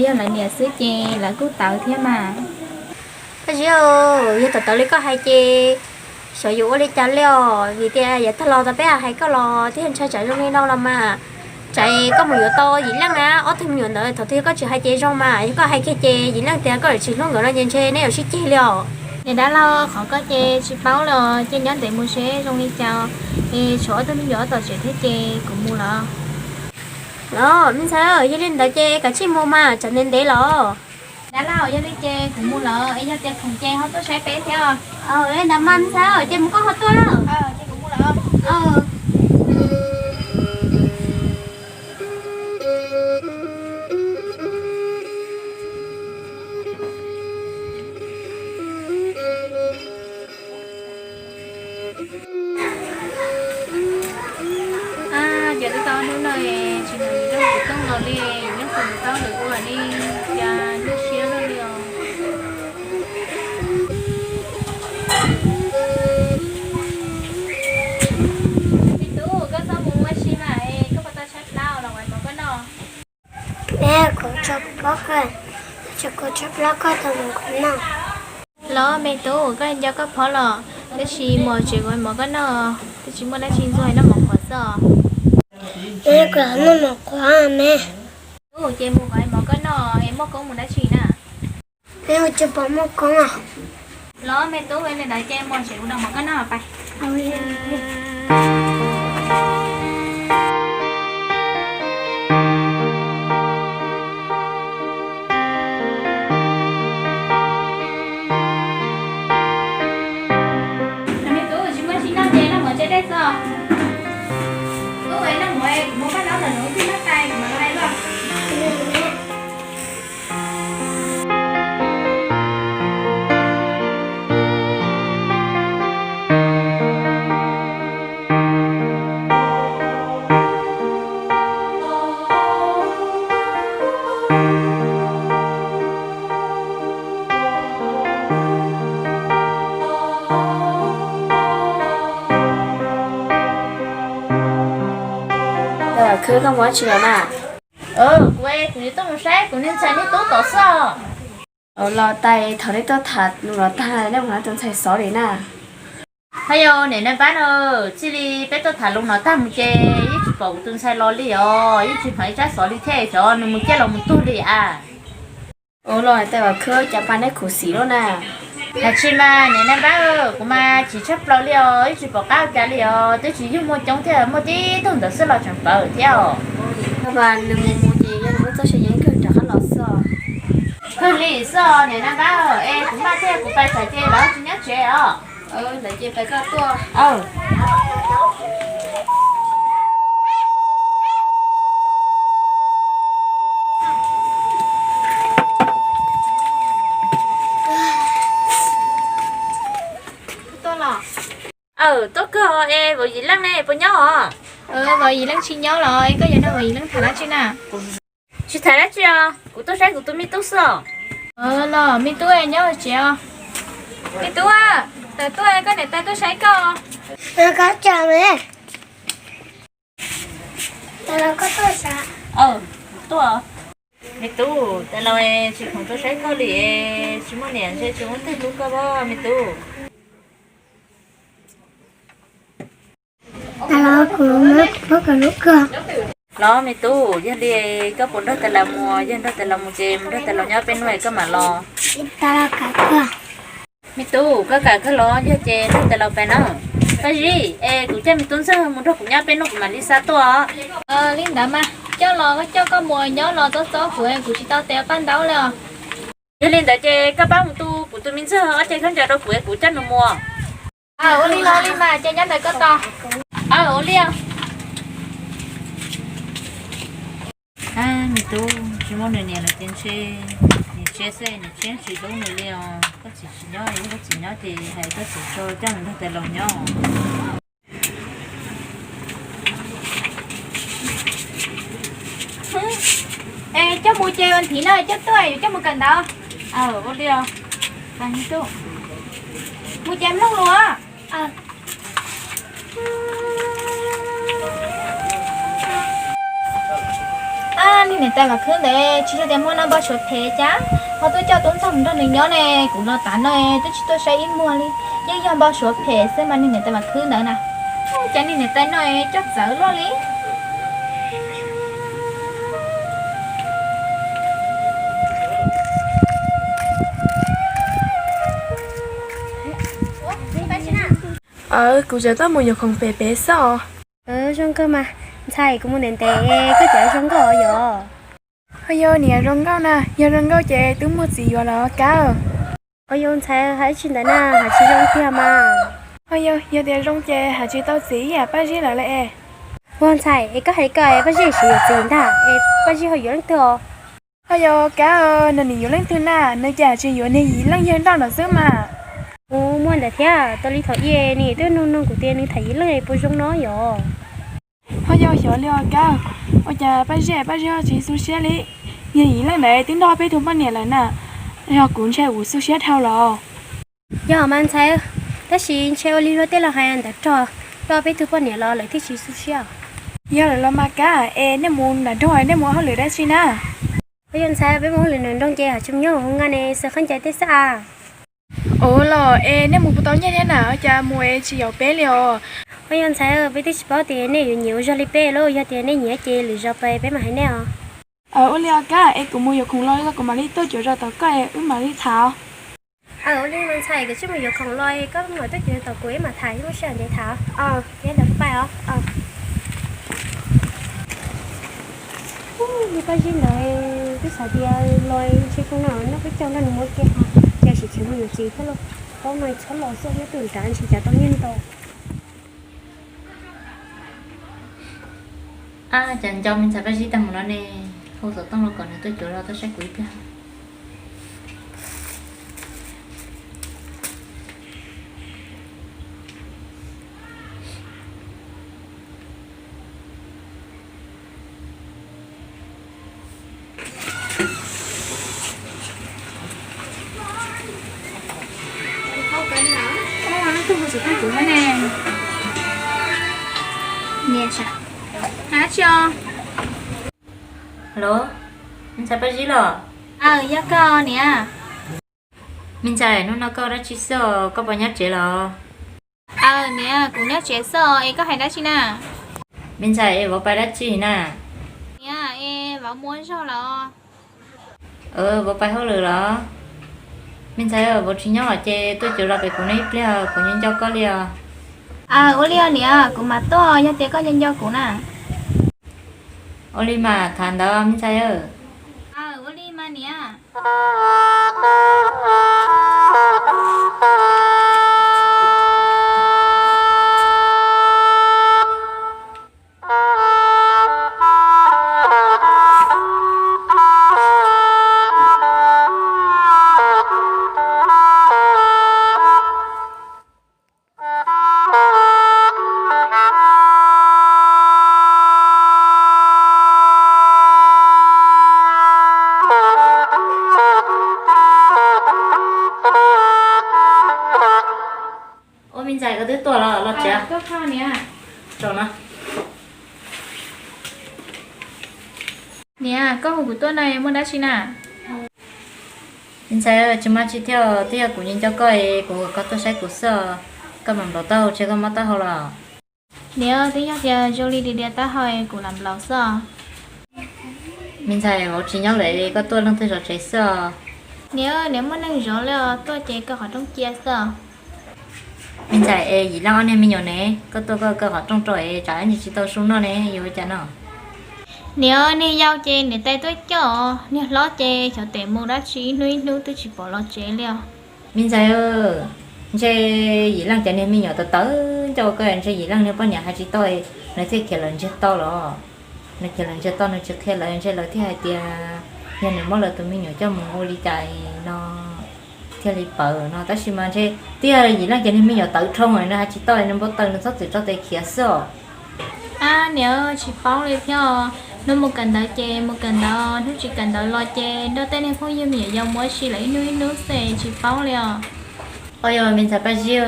Yog lawv niam xwb ces lawv kuj tawv thiab mas. Koj Zib, yog thaum tawv li koj hais ces xyov yuav ua li cas li os, vim tias yav tag los tau peb hais koj los twb yog ntshai tsam zoo li no los mas. Tsam koj mus yuav tau Yim Leej na, ob tug me nyuam ntawd thaum twg yog koj tsis hais ces zoo mas, yog koj hais kiag ces Yim Leej tias koj yuav tsis hlub nkawd no ces ntshe neb yuav sib ceg li os. Niam dab laug, qhov koj ces tsis paub li os, ces nyob ntev mus seb zoo li cas, es tshuav ob tug me nyuam tom tsev thiab ces kuv mus lawm. Los me ntxhais, yog li ntawd ces kav tsij mus mas tsam ntev ntev los. Dab laug, yog li ces kuv mus lawm, es yog tias khoom ces ho tuaj saib peb thiab. Ntawd mas me ntxhais, ces mus koj ho tuaj lawm. Ces twb tau hnub no tsis hnov Yim Leej tus kheej los li, Yim Leej tus mus tau lawm ua li cas nyuaj siab luaj li os. Me tub, koj txhob mus ua si mas, koj puas tau tshaib plab los ua mov koj noj? Kuv tshaib plab, kuv tshaib plab, koj tau mus kuv noj. Los me tub, koj nco koj phob los, tab sis mus tsev kuv ua mov koj noj, twb tsis muaj dab tsi ntxuag noj mov qhuav xwb. Kuv noj mov qhuav me. Tub, ces mus kuv ua mov koj noj, es muaj koob mus dab tsi na? Tsis pom muaj koob. Los me tub, li ntawd ces mus tsev kuv noj mov koj noj pais. Me tub, tsis muaj dab tsi noj ces noj mov tsau dej xwb. Tub, noj mov kuv muab koj noj los nws twb noj tas kuv mam los hais luag. Khwb, koj mus dab tsi los na? Kuv, kuv yuav tuaj mus saib kuv niag ntxhais niag tub tom xwb. Los tas thaum nej tuaj tham lus no tag nej mus hais tus ntxhais xov li na. Hais yog niam nab npab na, txij li peb tuaj tham lus no tag mus ces yeej tsis pom kuv tus ntxhais los li os, yeej tsis hnov ib tsab xov li thiab, xyov nws mus ciaj los mus tuag li as. Ua los hais tias Vam Khwb, cas pab neb khuv xim lub na. Hais tsis mas niam nab npab, kuv mas chim tshaj plaws li os, yeej tsis pom qab ua cas li os, twb tsis yog muaj coob thiab, muaj tib tug ntawd xwb los tseem pawv thiab os. Mas nws mus mus ces yog nws muaj txoj sia yeej kawg rov qab los xwb os. Kawg li xwb os niam nab npab, es kuv maj thiab kuv pais txhais ces lawv tsis nyob tsev os. Lawv ces pais koj tuaj. Tuaj los? Tuaj kawg es Vauv Yim Leej ne puas nyob os? Vauv Yim Leej tsis nyob los, koj yuav nrog Vauv Yim Leej tham dab tsi na? Tsis tham dab tsi os, kuv tuaj saib kuv tus me tub xwb os. Los me tub nyob tsev os? Me tub, tawm tuaj, koj niam tais tuaj saib koj. Tuaj, me tub, tais laus tsis khoom tuaj saib koj li, tsis muaj niam ntshe tsis muaj twg hlub koj os me tub. Tais laus, kuv muab kuv hlub kawg. Los me tub, yog li koj puas nrog tais laus mus? Yog nrog tais laus mus ces mus nrog tais laus nyob peb hnub koj mam los. Me tub, koj kam kawg los? Yog ces nrog tais laus pais na. Paj Zib, es kuv coj me tub Ntxawg mus nrog kuv nyob peb hnub kuv mam li xa tuaj. Li ntawd mas coj los, koj coj koj mus nyob los txob txob kuv, kuv tsis tau tes paj ntaub li os. Yog li ntawd ces koj pab mus tu kuv tus me Ntxawg ob ceg khaub ncaws rau kuv, kuv coj nws mus. Ua li los li mas ces nyob ntawd koj tos. Ua li. Me tub, tsis muaj nws niam lawm ces ntshe niam tsev xwb, niam tsev tsis hlub nws li os. Koj txiv tsis nyob, yog koj txiv nyob ces hais koj txiv tso coj nws nrog tais laus nyob. Es coj mus ces ua nthiv no coj tuaj, yuav coj mus kawm ntawv. Ua li os. Mus ces mloog lus. Niam tais Vam Khwb ntawd tsis yog tias muaj noj npau suav phem cas, ho tuaj coj tub ntxawg mus nrog nws nyob ne. Kuv los tav no twb tsis tuaj saib ib muag li, yeej yog npau suav phem xwb mas niag niam tais Vam Khwb ntawd na. Cas niag niam tais no coj txawv luaj li. Kuv tseem tuaj mus yuav khoom pem pem xwb os. Zoo nkauj mas, ntxhais, kuv mus ntev ntev, koj cas zoo nkauj yom? Ho yog niam zoo nkauj na, yog zoo nkauj ces twb muaj txiv yuav los Kab. Ho yog ntxhais hais tsis ntawd na, hais tsis zoo tiag mas. Ho yog, yog tias zoo ces hais tsis tau txiv ib yam Paj Zib lawv li es. Ua ntxhais, es koj hais li ko es Paj Zib tsis yuav txiv ntag, es Paj Zib ho yuav leej twg os? Ho yog Kab, nws nim yuav leej twg na, nws cas tsis yuav niag Yim Leej yawg nroj no xwb mas. Ua muaj ntawd thiab, tau li thaum ub nws twb nug nug kuv tias nws tham Yim Leej puas zoo no yom. Ho yog xyov li os Kab, ua cas Paj Zib, Paj Zib ho tsis xu siab li? Niag Yim Leej ntawd twb nrog peb tug poj niam lawm na, yog kuv ntshe kuv xu siab dhau los. Yog mas ntxhais, tab sis ntshe ua li luag tej laus hais ntawd rog, nrog peb tug poj niam los lawv thiaj tsis xu siab. Yog lawm los mas Kab, es nej mus nram nroog nej mus ua hauj lwm dab tsi na? Ua yog ntxhais, peb mus hauj lwm nram nroog ces hais tsis mus nyob hauv nkas ne, xaws khaub ncaws tej xwb a. Ua los es nej mus puas tau nyiaj thiab na, cas mus es tsis yaum peb li os? Ua yog ntxhais, peb twb tsis paub tias nej yuav nyiam ua zog li peb lauj, yog tias nej nyiam ces lwm zaus pais peb mam hais nej os. Ua li os Kab, es kuv mus yuav khoom los kuv mam li tuaj cuav zos tom koj wb mam li tham. Ua li ntxhais, kuv twb mus yuav khoom los koj mam tuaj cuav zos tom kuv wb mam tham, lub sij hawm ntev tham. Ntawd pais os. Niag Paj Zib ntawd twb xav tias los ntshe kuv no noj peb caug nrog nws muab kiag, cas sim khiav mus yuav txiv thiab lauj. Paub no txhob los xwb, nyob twj nrad ntshe cas tau nyiaj ntau. Ab, cas nco me ntxhais Paj Zib tag mus no ne, hu xov tooj los kom nws tuaj cuav zos tuaj saib kuv ib pliag. Tus hu xov tooj kuv ne. Niam, hais dab tsi os? Los, me ntxhais Paj Zib los? Aw, yog koj niam. Me ntxhais, hnub no koj ua dab tsi xwb os, koj puas nyob tsev los? Aw niam, kuv nyob tsev xwb os, es koj hais dab tsi na? Me ntxhais, es vauv pais dab tsi na? Niam, es vauv mus ua zog los? Vauv pais hauj lwm los? Me ntxhais, vauv tsis nyob los ces tuaj cuav zos pem kuv no ib pliag, kuv nco nco koj li os. Aw, ua li os niam, kuv mam tuaj yog tias koj nco nco kuv na. Ua li mas tham ntawd me ntxhais. Aw, ua li mas niam. Ua me ntxhais, koj twb tuaj los, los tsev. Niam, koj hu kuv tuaj no muaj dab tsi na? Me ntxhais, tsis muaj tsi thiab, twb yog kuv nco nco koj es kuv kom koj tuaj saib kuv xwb. Koj mam nplaum taub hau, ntshe koj mob taub hau los? Niam, twb yog tias zoo li diam diam taub hau es kuv lam nplaum xwb. Me ntxhais, vauv tsis nyob lawm es koj tuaj leej twg zov tsev xwb os? Niam, niam muaj neeg zov li os, tuaj ces kaw qhov rooj cia xwb. Me ntxhais, es Yim Leej ob niag me nyuam ne, koj tuaj koj kaw qhov rooj rau es tsam ib ntsis tsis tau su noj ne, yuav ua cas no? Niam, niag yau ces niam tais tuaj coj, niag hlob ces xyov tes mus dab tsi ib hnub ib hnub twb tsis pom los tsev li os. Me ntxhais, ntshe Yim Leej cov niag me nyuam tawv tawv ncauj ko, ntshe Yim Leej niag poj niam hais tsis tau, nws thiaj khiav lawv ntsiag to los. Nws khiav lawv ntsiag to, nws tsis qhia lawv, ntshe lawv thiaj hais tias yog nws muab lawv tus me nyuam coj mus ua li cas no thiaj li pawv no. Tab sis mas ntshe twb yog Yim Leej cov niag me nyuam tawv dhau, nws hais tsis tau, nws npau taws, nws txhob txwm tso tes khiav xwb os. Ab niam, tsis paub li thiab os. Hnub mus kawm ntawv ces mus kawm ntawv, hnub tsis kawm ntawv los ces nrog tej niag phooj ywg me nyuam yaus mus ua si lawm ib hnub ib hnub xwb, tsis paub li os. Ua yog me ntxhais Paj Zib,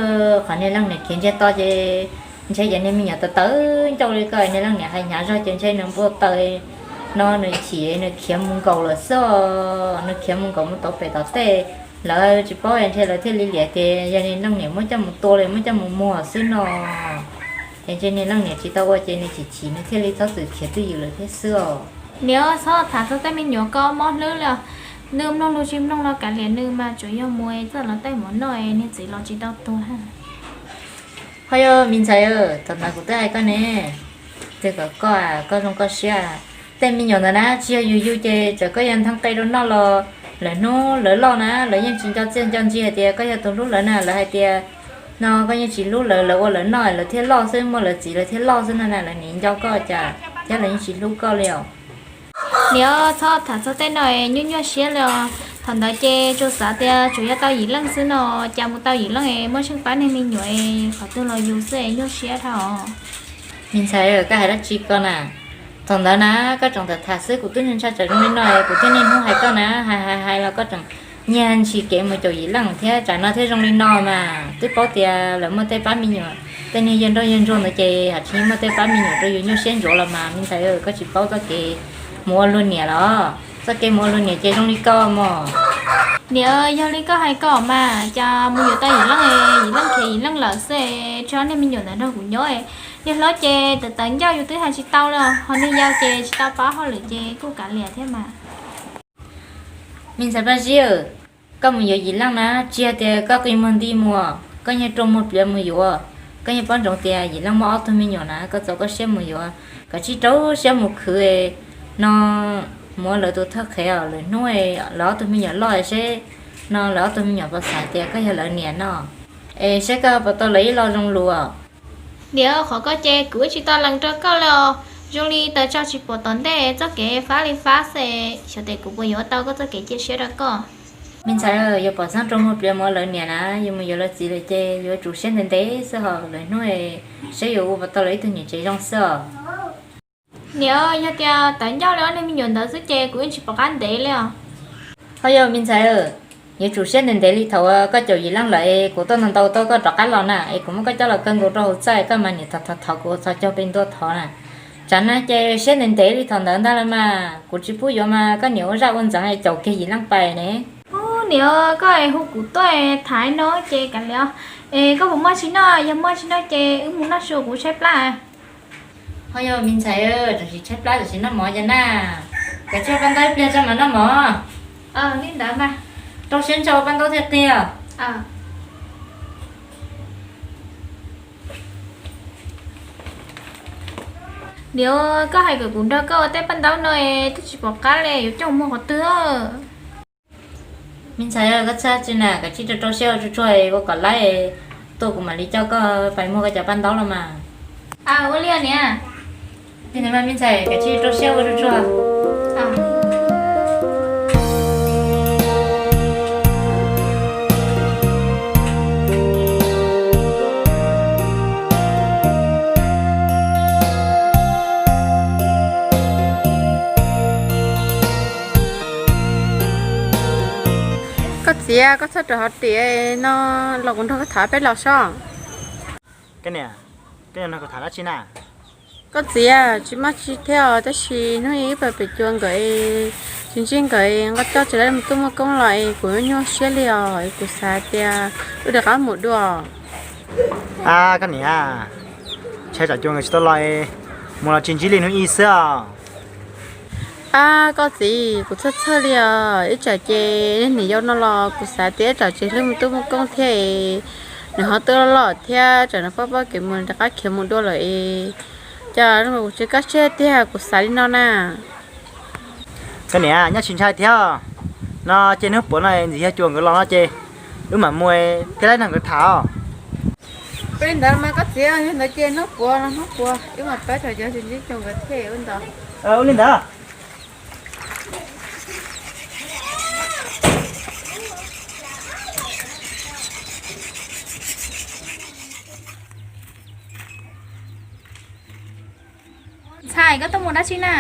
qhov niag leej niam khiav ntsiag to ces ntshe cov niag me nyuam tawv tawv ncauj li ko, niag leej niam hais hnyav zog ces ntshe nws npau taws, No nws chim nws khiav mus nkaum lawm xwb, nws khiav mus nkaum mus tau pem tom tej, lawv tsis paub ntshe lawv thiaj li liam tias yog niag leej niam muab coj mus tua los muab coj mus muag xwb no. Ces ntshe niag leej niam tsis tau ua ces nws chim chim nws thiaj li txhob txwm khiav twj ywm lawm thiab xwb os. Niam, txhob tham txog tej me nyuam ko mob hlwb li os. Nws mloog los tsis mloog los kav liam, nws mas tsuas yog mus txog los tej mus noj, niag txiv los tsis tau tuag. Ho yog me ntxhais, thaum ntawd kuv twb hais koj ne, twb kom koj, koj zoo koj siab. Tej me nyuam ntawd na tsis yog yus yug ces txawm koj yog nthe qe rau noj los lawv hnub lawv loj na lawv yeej tsis nco txiaj nco ntsig hais tias koj yog tus hlub lawv na. Lawv hais tias no koj yeej tsis hlub lawv, lawv ua lawv noj lawv thiaj loj xwb, muaj lawv txiv lawv thiaj loj xwb no na, lawv nim nco koj cas thiab lawv yeej tsis hlub koj li os. Niam, txhob tham txog tej no nyuaj nyuaj siab li os. Thaum ntawd ces tsuas xav tias tsuas yog tau Yim Leej xwb no, cas mus tau Yim Leej es muaj tsheej pab niag me nyuam es qhov twg los yus xwb es nyuaj siab dhau os. Me ntxhais, koj hais dab tsi ko na? Thaum ntawd na koj tseem tham tham xwb, kuv twb ntshai tsam zoo li no es kuv thiaj niaj hnub hais koj na, hais hais hais los koj tseem nyiag ntshis kev mus caum Yim Leej thiab, tsam no thiaj zoo li no mas. Twb paub tias lawv muaj tej pab me nyuam, tej niag yawg nrauj yawg ntsuag ntawd ces haj tsis muaj tej pab me nyuam rau yus nyuaj siab ntsuav los mas. Me ntxhais, koj tsis paub txoj kev mus ua luag niam los? Txoj kev mus ua luag niam ces zoo li ko mog. Niam, yog li koj hais ko mas, cas mus yuav tau Yim Leej, Yim Leej khiav Yim Leej lawm xwb, tso niag me nyuam ntawd nrog kuv nyob. Niag hlob ces tawv tawv ncauj yus twb hais tsis tau li, ho niag yau ces tsis tau paub hauj lwm ces kuj kav liam thiab mas. Me ntxhais Paj Zib, koj mus yuav Yim Leej na tsis yog tias koj qi muag nti mus, koj yeej rua muag pliav mus yuav. Koj yeej paub ntsoov tias Yim Leej muaj ob tug me nyuam na, koj txaus koj siab mus yuav, kav tsij rau siab mus khwv no, mus ua lawv tus thawj qhev os. Lwm hnub lawv ob tug me nyuam loj seb no lawv ob tug me nyuam puas xav tias koj yog lawv niam no, es seb koj puas tau lawv ib lo zoo lus. Niam, qhov ko ces kuv ib tsis tau lees rau koj li os. Zoo li taws tsau tsis pom tom ntej, txoj kev fab li fab xwb, xyov tes kuv puas yuav tau koj txoj kev cia siab rau koj. Me ntxhais, yuav pom xeeb rau muag pliav mus ua lawv niam na, yuav mus yuav lawv txiv lawm ces yuav tsum siab ntev ntev xwb ho, lwm hnub seb yuav ua puas tau lawv ib tug niam tsev zoo xwb os. Niam, yog tias tawv ncauj li ob niag me nyuam ntawd xwb ces kuv yeej tsis pom qab ntev li os. Ho yog me ntxhais, yuav tsum siab ntev ntev li thaum koj caum Yim Leej lawm es kuv tuaj ntau ntau tuaj koj rov qab los na, es kuv muab koj coj los kaw nkaus rau hauv txaj, koj mas niam thov thov thov kuv txhos caug pes ntua thov na. Tsam no ces siab ntev ntev li thaum ntawd ntag los mas, kuv tsis pub yuav mas koj niam ua zaj ua ntxeev caum kiag Yim Leej pais ne. Ub, niam, koj es hu kuv tuaj tham no ces kav liam. Es koj puas muaj tsis noj? Yog muaj tsis noj ces wb mus noj su, kuv tshaib plab. Ho yog me ntxhais, tam sim tshaib plab tam sim noj mov cas na. Kav tsij ua paj ntaub ib pliag tso mam noj mov. Li ntawd mas. Rau siab ntso ua paj ntaub thiaj qig. Niam, koj hais kom kuv nrog koj ua tej paj ntaub no es twb tsis pom qab li, yuav coj mus muag qhov twg? Me ntxhais, koj txhaj tsi na, kav tsij rau rau siab ua tsuag tsuag ua kom laib, tuaj kuv mam li coj koj pais muag koj cov paj ntaub los mas. Ua li niam. Li ntawd mas me ntxhais, kav tsij rau siab ua tsuag tsuag. Koj txiv, koj txhob rau hauv tiam no los kuv nrog koj tham peb los sob. Koj niam, koj niam nrog kuv tham dab tsi na? Koj txiv, tsis muaj tsi thiab os, tab sis hnub ib pab pem cuag nkawd, tsis ntsib nkawd, nqa coj tsis tau mus tub muaj koob los es kuv nyuaj siab li os, es kuv xav tias wb rov qab mus dua. Ab koj niam, ntshai tsam cuag nkawd tsis tau los, mus los tsis ntsib li hnub ib xwb os. Ab koj txiv, kuv txhawj txhawj li os, ib tsam ces niam yau no los kuv xav tias ib tsam ces hlub mus tub muaj koob thiab, nws ho twb loj loj thiab, tsam nws paub paub kev mus rov qab khiav mus dua lawm es, cas zoo nkaus kuv tsis kaj siab tiag, kuv xav li no na. Koj niam, nyob tsis ntshai thiab, no ces hnub puav no ntxim yog cuag nkawd los no ces wb mam mus thiab laib nrog nkawd tham os. Ua li ntawd mas koj txiv, yog ntawd ces hnub puav no hnub puav wb mam pab tham cov tsis ntsib cuag nkawd thiab ua ntawd. Ua li ntawd. Ntxhais, koj tuaj mus dab tsi na?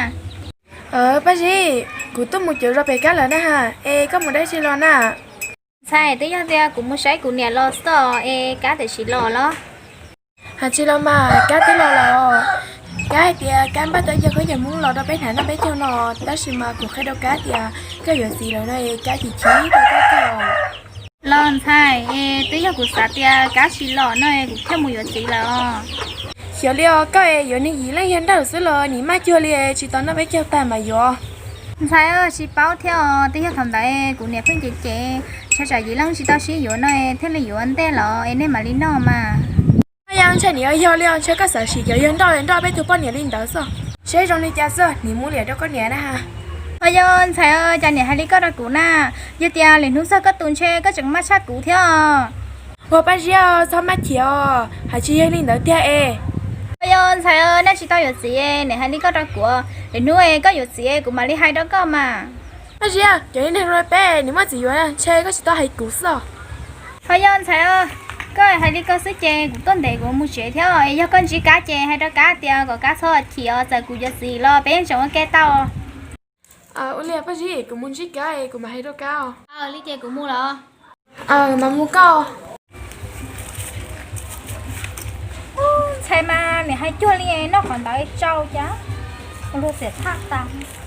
Paj Zib, kuv tuaj mus cuav zos pem kab lawm na ha, es koj mus dab tsi los na? Ntxhais, twb yog tias kuv mus saib kuv niam los xwb es kab tam sim los los? Hais tsis los mas, kab twb los lawm. Kab hais tias Kab npaj tau ib co khaub ncaws Hmoob los rau peb hnav noj peb caug no, tab sis mas kuv qhia rau Kab tias koj yuav txiv lawm no es Kab chim chim rau koj thiab. Los ntxhais, es twb yog kuv xav tias Kab tsis los no es kuv thiaj mus yuav txiv lawm os. Xyov li os, koj es yuav niag yim leej yawg nrauj xwb los nim maj cuag li tsis tau noj peb caug tag mas yuav. Ntxhais, tsis paub thiab os, twb yog thaum ntawd kuv niam pheej cem cem, ntshai tsam yim leej tsis tau sib yuav no thiaj li yuav ntej los es nej mam li noj mas. Yog ntshai nim yog li os, ntshai koj xav sim cov yawg nrauj nrauj peb tug poj niam li ntawd xwb. Seb zoo li cas xwb, nim mus liam rau koj niam na. Ho yog ntxhais, cas niam hais li koj rau kuv na? Yog tias lwm hnub txog koj tus ntshe koj tseem maj tshaj kuv thiab. Ua Paj Ziab, txhob maj chim os, hais tsis yog li ntawd tiag es. Ho yog ntxhais, nej tsis tau yuav txiv, niam hais li koj rau kuv, lwm hnub koj yuav txiv kuv mam li hais rau koj mas. Paj Ziab, cov niag rau peb nws muaj txiv yuav, ntshe koj tsis tau hais kuv xwb. Ho yog ntxhais, koj hais li koj xwb ces kuv tuaj ntev kuv mus tsev thiab, yog koj ntsib Kab ces hais rau Kab tias kom Kab txhob chim os, txawm kuv yuav txiv los peb yeej tseem ua ke tau. Ua li Paj Ziab, kuv mus ntsib Kab kuv mam hais rau Kab os. Li ces kuv mus los. Mas mus koj. Ntxhais mas niam hais cuag li noj qhov ntawd tsau cas, luag xiam tshaj tas.